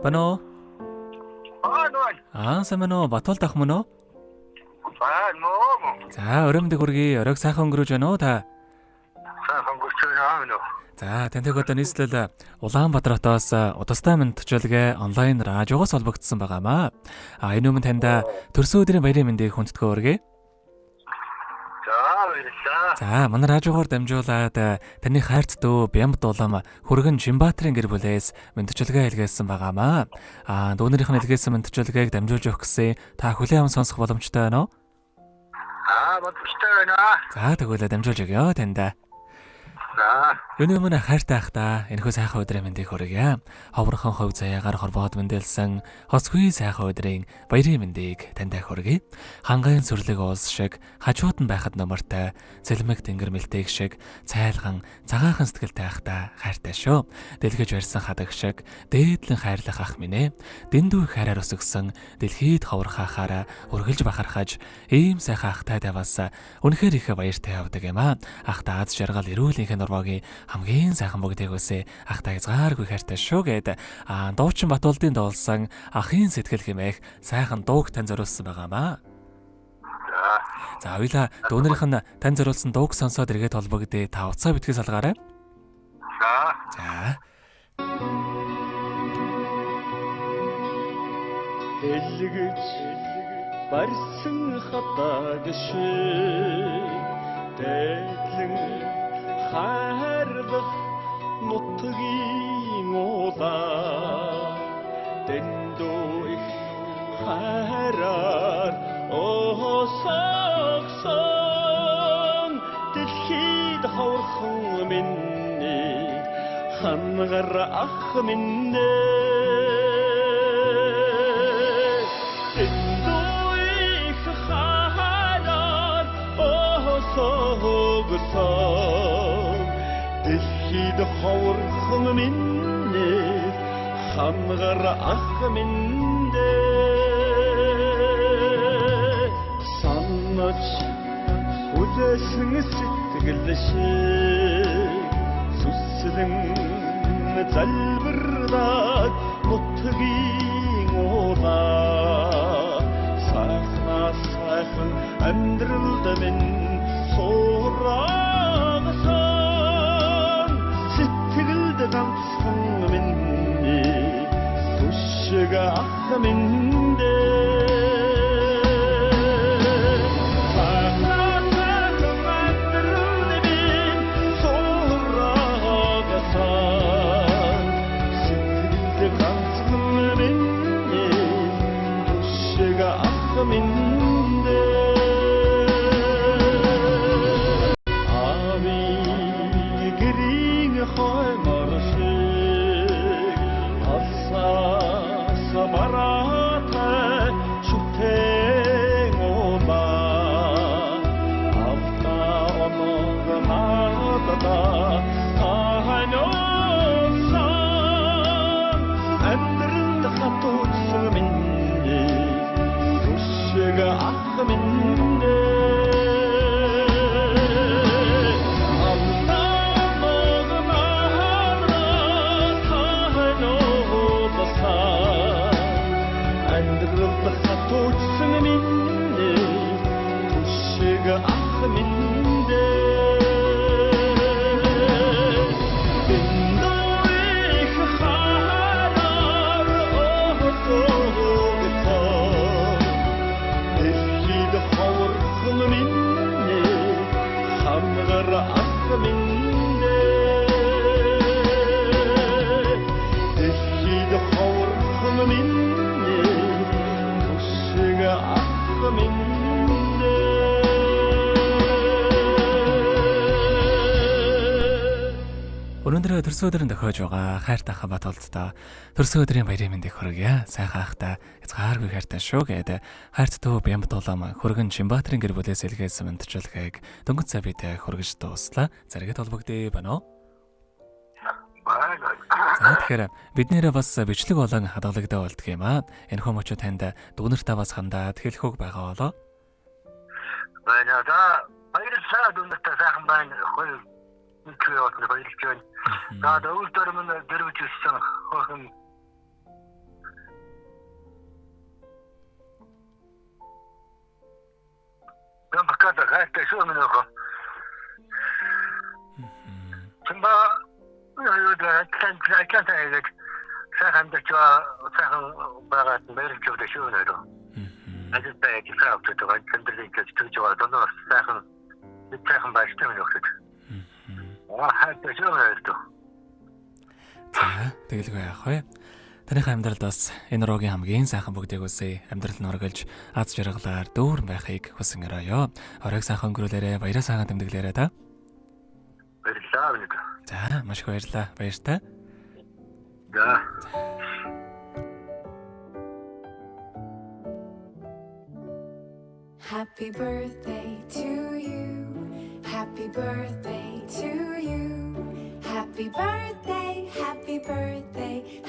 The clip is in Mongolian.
Бано. Аа, Аа, сайн байна уу? Батулд ах мөн үү? Аа, нөө. За, орой мэндийг хүргэе. Оройг сайхан өнгөрөөж байна уу та? Сайхан өнгөрч байна нөө. За, тантай одоо нийслэл Улаанбаатар хотоос Удастай мэндчилгээ онлайн радиогоос холбогдсон байгаамаа. А энэ өмнө танд төрсөн өдрийн баярын мэндийг хүндэтгэн хүргэе. За, баярлалаа. За, манай радиогоор дамжуулаад таны хайрт дүү Бямб дулам хөргөн Жимбаатарын гэр бүлээс мэндчилгээ илгээсэн байгаамаа. А дүүнэрийнх нь илгээсэн мэндчилгээг дамжуулж өгөх гэсэн та хүлээн аван сонсох боломжтой байна уу? Аа, боломжтой байна. За, тэгвэл дамжуулж өгье танд. За. Юуны өмнө хайртай ах та энэхүү сайхан өдрийн мэндийг хүргье. Ховорхон хувь заяагаар хорвоод мэндэлсэн хосгүй сайхан өдрийн баярын мэндийг таньд хүргье. Хангайн сүрлэг уулс шиг хажууд нь байхад номортой, цэлмэг тэнгэр мэлтэйг шиг цайлган цагаахан сэтгэлтэй ах та хайртай шүү. Дэлгэж барьсан хадаг шиг дээдлэн хайрлах ах минь ээ. Дэндүү хайраар өсгсөн дэлхийд ховорхаахаараа үргэлж бахархаж ийм сайхан ахтай таваас үнэхээр их баяртай явдаг юм аа. Ах та аз жаргал эрүүл энхэн нурмаагийн хамгийн сайхан бүгдийг үсэ ах та хязгааргүй хайртай шүү гэд дуучин Батулдын дуулсан ахын сэтгэл хэмээх сайхан дууг тань зориулсан байгаамаа. За. За уяла дүүнэрийнх нь тань зориулсан дууг сонсоод эргээд холбогдъё. Та уцаа битгий салгаарай. За. За. Дэлгэж барьсан хадаг шиг дээдлэн хайрлах нутгийн улаа дэндүү их хайраар өсөгсөн дэлхийд ховорхон минь хангар ах минь дэндүү их хайраар өсөгсөн дэлхийд ховорхон минь хангар ах минь санаж хүлээсэн сэтгэл шиг сүслэн залбирлаад нутгийн улаа сайхнаас сайхан амьдралд минь сураагсан сэтгэлд ганцхан минь түшиг ах минь сайхнаас сайхан амьдралд минь сураагсан сэтгэлд ганцхан минь түшиг ах минь Ави гэрийн хоймор шиг алсаас мараатай шүтэн улаа автаа оног наадаа таниулсан амьдралд хатуусан минь түшиг ах минь амьдралд хатуусан минь түшиг ах минь дэндүү их хайраар өсөгсөн дэлхийд ховорхон минь хангар ах минь дэлхийд ховорхон минь түшиг ах минь. Өнөөдөр төрсөн өдрийн тохиож байгаа хайртай ах Батулдтай төрсөн өдрийн баярын мэндийг хүргье. Сайхан ахтай хязгааргүй хайртай шүү гэд хайрт дүү Бямб дулам хөргөн Жимбаатарын гэр бүлээс илгээсэн мэндчилгээг дөнгөж цай битэй хүргэж дууслаа. Зэрэгэд холбогдъё байна уу? Байна. За тэгэхээр бид нэрээ бас бичлэг болон хадгалагдаа болдго юм аа. Энэхүү мөчөө танд дүүнэртээ бас хандаад хэлэх үг байгаа болоо. Байна. За, баярлалаа дүүнэртээ сайхан байна. Хоёр нэг явуулна баярлж байна. За, өвөл дөрөм нь дөрвж өссөн хойхон Ката хайртай шүү минь охин. Чимба юу да атлант хийгээд сайхан амьдарч сайхан байгаад баярлж явдаг шүү нэрөө. Ажил байж сайн авдаг амьдралын гэж тэгж байгаа. Доноо сайхан сайхан байжтай минь охид. Аа хайртай шүү нэрөө. За, тэгэлгүй яах вэ? Таныхаа амьдралд бас энэ руугийн хамгийн сайхан бүгдийг үсэ. Амьдрал нь үргэлж аз жаргалаар дүүрэн байхыг хүсэн өрөөё. Оройг сайхан өнгөрүүлээрэ, баяраа сайхан тэмдэглээрэ та. Баярлалаа минь. За, маш их баярлалаа. Баяртай. За. Happy birthday to you. Happy birthday to you. Happy birthday, happy birthday,